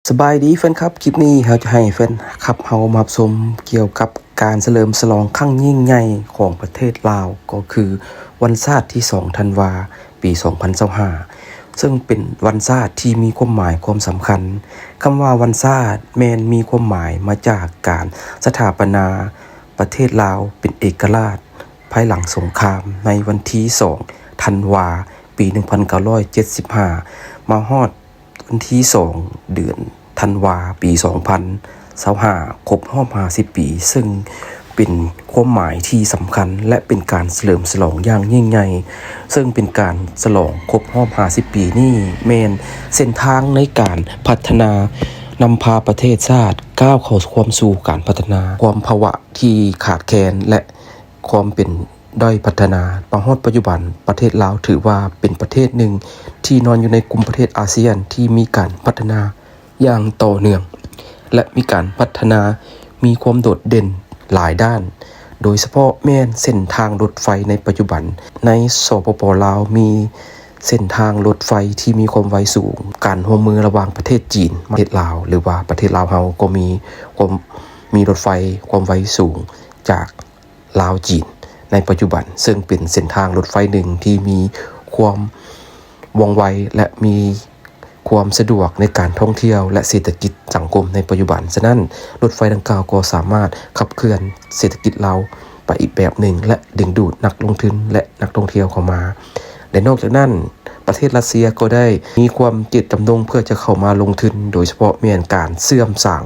ສະບາຍດີແຟນຄລັບ, ຄລິບນີ້ເຮົາຈະໃຫ້ແຟນຄລັບເຮົາມາຮັບຊົມກ່ຽວກັບການສະເຫຼີມສະຫຼອງຄັ້ງຍິ່ງໃຫຍ່ຂອງປະເທດລາວ ກໍຄືວັນຊາດທີສອງທັນວາ ປີສອງພັນຊາວຫ້າ ເຊິ່ງເປັນວັນຊາດທີ່ມີຄວາມໝາຍຄວາມສຳຄັນ. ຄຳວ່າວັນຊາດແມ່ນມີຄວາມໝາຍມາຈາກການສະຖາປະນາປະເທດລາວເປັນເອກະລາດ ພາຍຫຼັງສົງຄາມໃນວັນທີສອງທັນວາ ປີໜຶ່ງພັນເກົ້າຮ້ອຍເຈັດສິບຫ້າ ມາຮອດວັນທີສອງ ເດືອນທັນວາ ປີສອງພັນຊາວຫ້າ ຄົບຮອບຫ້າສິບປີ, ເຊິ່ງເປັນຄວາມໝາຍທີ່ສຳຄັນ ແລະ ເປັນການສະເຫຼີມສະຫຼອງຢ່າງຍິ່ງໃຫຍ່, ເຊິ່ງເປັນການສະຫຼອງຄົບຮອບຫ້າສິບປີນີ້ ແມ່ນເສັ້ນທາງໃນການພັດທະນາ ນຳພາປະເທດຊາດກ້າວເຂົ້າຄວາມສູ່ການພັດທະນາ, ຄວາມພາວະທີ່ຂາດແຄນ ແລະ ຄວາມເປັນດ້ອຍພັດທະນາ. ມາຮອດປັດຈຸບັນ, ປະເທດລາວຖືວ່າເປັນປະເທດໜຶ່ງທີ່ນອນຢູ່ໃນກຸ່ມປະເທດອາຊຽນທີ່ມີການພັດທະນາຢ່າງຕໍ່ເນື່ອງ ແລະ ມີການພັດທະນາມີຄວາມໂດດເດັ່ນຫຼາຍດ້ານ, ໂດຍສະເພາະແມ່ນເສັ້ນທາງລົດໄຟໃນປັດຈຸບັນ. ໃນ ສປປ ລາວ ມີເສັ້ນທາງລົດໄຟທີ່ມີຄວາມໄວສູງ, ການຮ່ວມມືລະຫວ່າງປະເທດຈີນ ປະເທດລາວ ຫຼືວ່າປະເທດລາວເຮົາກໍມີຄວາມ ມີລົດໄຟຄວາມໄວສູງຈາກ ລາວ-ຈີນໃນປັດຈຸບັນ, ເຊິ່ງເປັນເສັ້ນທາງລົດໄຟໜຶ່ງທີ່ມີຄວາມວ່ອງໄວ ແລະ ມີຄວາມສະດວກໃນການທ່ອງທ່ຽວ ແລະ ເສດຖະກິດສັງຄົມໃນປັດຈຸບັນ. ສະນັ້ນ, ລົດໄຟດັ່ງກ່າວກໍສາມາດຂັບເຄື່ອນເສດຖະກິດລາວໄປອີກແບບໜຶ່ງ ແລະ ດຶງດູດນັກລົງທຶນ ແລະ ນັກທ່ອງທ່ຽວເຂົ້າມາ. ແລະ ນອກຈາກນັ້ນ, ປະເທດຣັດເຊຍກໍໄດ້ມີຄວາມເຈດຈຳນົງເພື່ອຈະເຂົ້າມາລົງທຶນ, ໂດຍສະເພາະແມ່ນການເຊື່ອມສາງ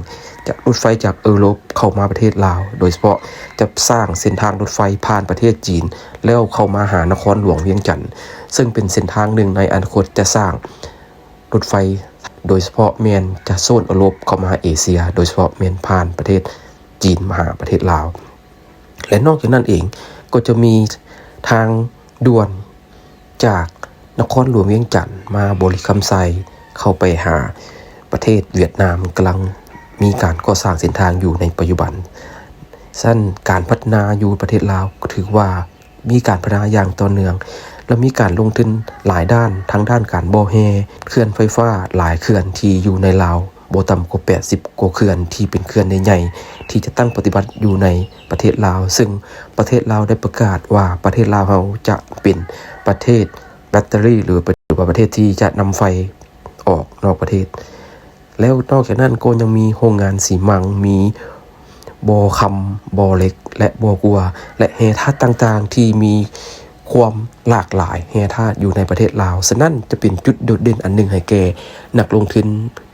ຈາກລົດໄຟຈາກເອີຣົບເຂົ້າມາປະເທດລາວ, ໂດຍສະເພາະຈະສ້າງເສັ້ນທາງລົດໄຟຜ່ານປະເທດຈີນ ແລ້ວເຂົ້າມາຫານະຄອນຫຼວງວຽງຈັນ, ເຊິ່ງເປັນເສັ້ນທາງໜຶ່ງໃນອະນາຄົດຈະສ້າງລົດໄຟ, ໂດຍສະເພາະແມ່ນຈາກໂຊນເອີຣົບເຂົ້າມາຫາເອເຊຍ, ໂດຍສະເພາະແມ່ນຜ່ານປະເທດຈີນມາຫາປະເທດລາວ. ແລະ ນອກຈາກນັ້ນເອງ ກໍຈະມີທາງດ່ວນຈາກນະຄອນຫຼວງວຽງຈັນມາບໍລິຄຳໄຊ ເຂົ້າໄປຫາປະເທດຫວຽດນາມ ກຳລັງມີການກໍ່ສ້າງເສັ້ນທາງຢູ່ໃນປັດຈຸບັນ. ສະນັ້ນ ການພັດທະນາຢູ່ປະເທດລາວກໍຖືວ່າມີການພັດທະນາຢ່າງຕໍ່ເນື່ອງ ແລະ ມີການລົງທຶນຫຼາຍດ້ານ ທັງດ້ານການບໍ່ແຮ່, ເຂື່ອນໄຟຟ້າຫຼາຍເຂື່ອນທີ່ຢູ່ໃນລາວ ບໍ່ຕ່ຳກວ່າແປດສິບກວ່າເຂື່ອນທີ່ເປັນເຂື່ອນໃຫຍ່ໆ ທີ່ຈະຕັ້ງປະຕິບັດຢູ່ໃນປະເທດລາວ, ເຊິ່ງປະເທດລາວໄດ້ປະກາດວ່າປະເທດລາວເຮົາຈະເປັນປະເທດແບັດເຕີຣີ ຫຼື ປະ ຫຼືວ່າປະເທດທີ່ຈະນຳໄຟອອກນອກປະເທດ. ແລ້ວນອກຈາກນັ້ນກໍຍັງມີໂຮງງານຊີມັງ, ມີບໍ່ຄຳ, ບໍ່ເຫຼັກ ແລະ ບໍ່ກົວ ແລະ ແຮ່ທາດຕ່າງໆ ທີ່ມີຄວາມຫຼາກຫຼາຍແຮ່ທາດຢູ່ໃນປະເທດລາວ. ສະນັ້ນຈະເປັນຈຸດໂດດເດັ່ນອັນໜຶ່ງໃຫ້ແກ່ນັກລົງທຶນ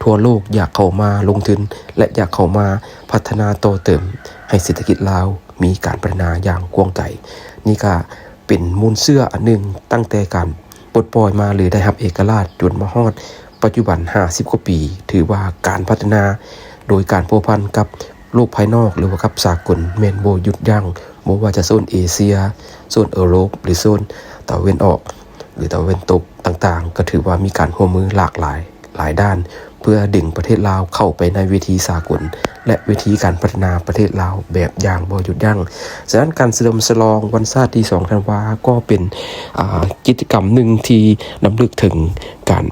ທົ່ວໂລກຢາກເຂົ້າມາລົງທຶນ ແລະ ຢາກເຂົ້າມາພັດທະນາຕໍ່ເຕີມໃຫ້ເສດຖະກິດລາວມີການພັດທະນາຢ່າງກວ້າງໄກ. ນີ້ກະເປັນມູນເຊື້ອອັນໜຶ່ງ ຕັ້ງແຕ່ການປົດປ່ອຍມາ ຫຼື ໄດ້ຮັບເອກະລາດຈົນມາຮອດປັດຈຸບັນຫ້າສິບກວ່າປີ, ຖືວ່າການພັດທະນາໂດຍການພົວພັນກັບໂລກພາຍນອກ ຫຼືວ່າກັບສາກົນ ແມ່ນບໍ່ຢຸດຢັ້ງ, ບໍ່ວ່າຈະໂຊນເອເຊຍ, ໂຊນເອີຣົບ ຫຼື ໂຊນຕາເວັນອອກ ຫຼື ຕາເວັນຕົກຕ່າງໆ ກໍຖືວ່າມີການຮ່ວມມືຫຼາກຫຼາຍ ຫຼາຍດ້ານ ເພື່ອດຶງປະເທດລາວເຂົ້າໄປໃນເວທີສາກົນ ແລະ ເວທີການພັດທະນາປະເທດລາວແບບຢ່າງບໍ່ຢຸດຢັ້ງ. ສະນັ້ນ ການສະເຫຼີມສະຫຼອງວັນຊາດທີສອງທັນວາ ກໍເປັນ ອາ ກິດຈະກຳໜຶ່ງທີ່ລຳລຶກເຖິງການ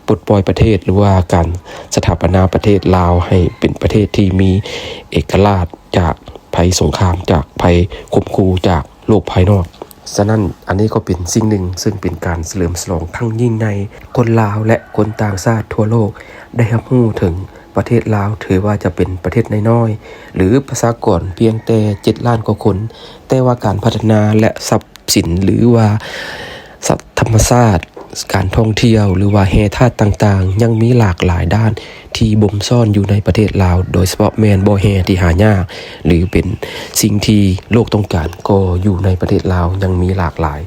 ປົດປ່ອຍປະເທດ ຫຼືວ່າການສະຖາປະນາປະເທດລາວໃຫ້ເປັນປະເທດທີ່ມີເອກະລາດຈາກໄພສົງຄາມ, ຈາກໄພຂົ່ມຂູ່ຈາກໂລກພາຍນອກ. ສະນັ້ນ ອັນນີ້ກໍເປັນສິ່ງໜຶ່ງເຊິ່ງເປັນການສະເຫຼີມສະຫຼອງຄັ້ງຍິ່ງໃຫຍ່. ຄົນລາວ ແລະ ຄົນຕ່າງຊາດທົ່ວໂລກໄດ້ຮັບຮູ້ເຖິງປະເທດລາວ ຖືວ່າຈະເປັນປະເທດນ້ອຍໆ ຫຼື ປະຊາກອນພຽງແຕ່ເຈັດລ້ານກວ່າຄົນ, ແຕ່ວ່າການພັດທະນາ ແລະ ຊັບສິນ ຫຼືວ່າຊັບທຳມະຊາດ, ການທ່ອງທ່ຽວ ຫຼືວ່າແຮ່ທາດຕ່າງໆ ຍັງມີຫຼາກຫຼາຍດ້ານທີ່ບົ່ມຊ້ອນຢູ່ໃນປະເທດລາວ, ໂດຍສະເພາະແມ່ນບໍ່ແຮ່ທີ່ຫາຍາກ ຫຼື ເປັນສິ່ງທີ່ໂລກຕ້ອງການ ກໍຢູ່ໃນປະເທດລາວຍັງມີຫຼາກຫຼາຍ.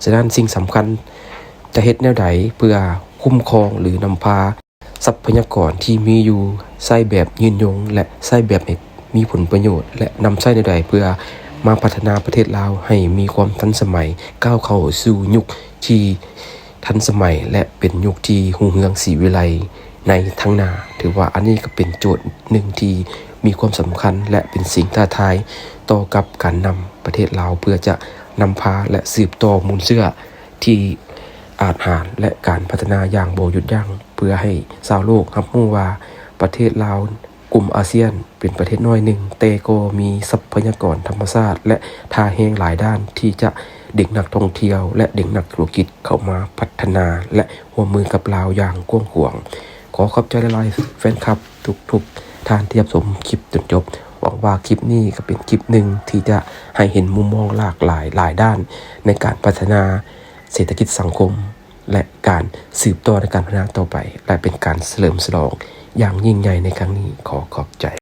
ສະນັ້ນ ສິ່ງສຳຄັນຈະເຮັດແນວໃດເພື່ອຄຸ້ມຄອງ ຫຼື ນຳພາ ຊັບພະຍາກອນທີ່ມີຢູ່ໃຊ້ແບບຍືນຍົງ ແລະ ໃຊ້ແບບໃຫ້ມີຜົນປະໂຫຍດ ແລະ ນຳໃຊ້ແນວໃດເພື່ອມາພັດທະນາປະເທດລາວໃຫ້ມີຄວາມທັນສະໄໝ, ກ້າວເຂົ້າສູ່ຍຸກທີ່ທັນສະໄໝ ແລະ ເປັນຍຸກທີ່ຮຸ່ງເຮືອງສີວິໄລໃນທາງໜ້າ. ຖືວ່າອັນນີ້ກໍເປັນໂຈດໜຶ່ງທີ່ມີຄວາມສຳຄັນ ແລະ ເປັນສິ່ງທ້າທາຍຕໍ່ກັບການນຳປະເທດລາວ ເພື່ອຈະນຳພາ ແລະ ສືບຕໍ່ມູນເຊື້ອ ທີ່ອາດຫານ ແລະ ການພັດທະນາຢ່າງບໍ່ຢຸດຢັ້ງ ເພື່ອໃຫ້ຊາວໂລກຮັບຮູ້ວ່າ ປະເທດລາວ ກຸ່ມອາຊຽນ ເປັນປະເທດນ້ອຍໜຶ່ງ, ແຕ່ກໍມີຊັບພະຍາກອນທຳມະຊາດ ແລະ ທ່າແຮງຫຼາຍດ້ານທີ່ຈະດຶງນັກທ່ອງທ່ຽວ ແລະ ດຶງນັກທຸລະກິດເຂົ້າມາພັດທະນາ ແລະ ຮ່ວມມືກັບລາວຢ່າງກວ້າງຂວາງ. ຂໍຂອບໃຈຫຼາຍໆ ແຟນຄລັບທຸກໆທ່ານທີ່ຮັບຊົມຄລິບຈົນຈົບ. ຫວັງວ່າຄລິບນີ້ກໍເປັນຄລິບໜຶ່ງທີ່ຈະໃຫ້ເຫັນມຸມມອງຫຼາກຫຼາຍຫຼາຍດ້ານໃນການພັດທະນາເສດຖະກິດສັງຄົມ ແລະ ການສືບຕໍ່ໃນການພັດທະນາຕໍ່ໄປ ແລະ ເປັນການສະເຫຼີມສະຫຼອງຢ່າງຍິ່ງໃຫຍ່ໃນຄັ້ງນີ້. ຂໍຂອບໃຈ.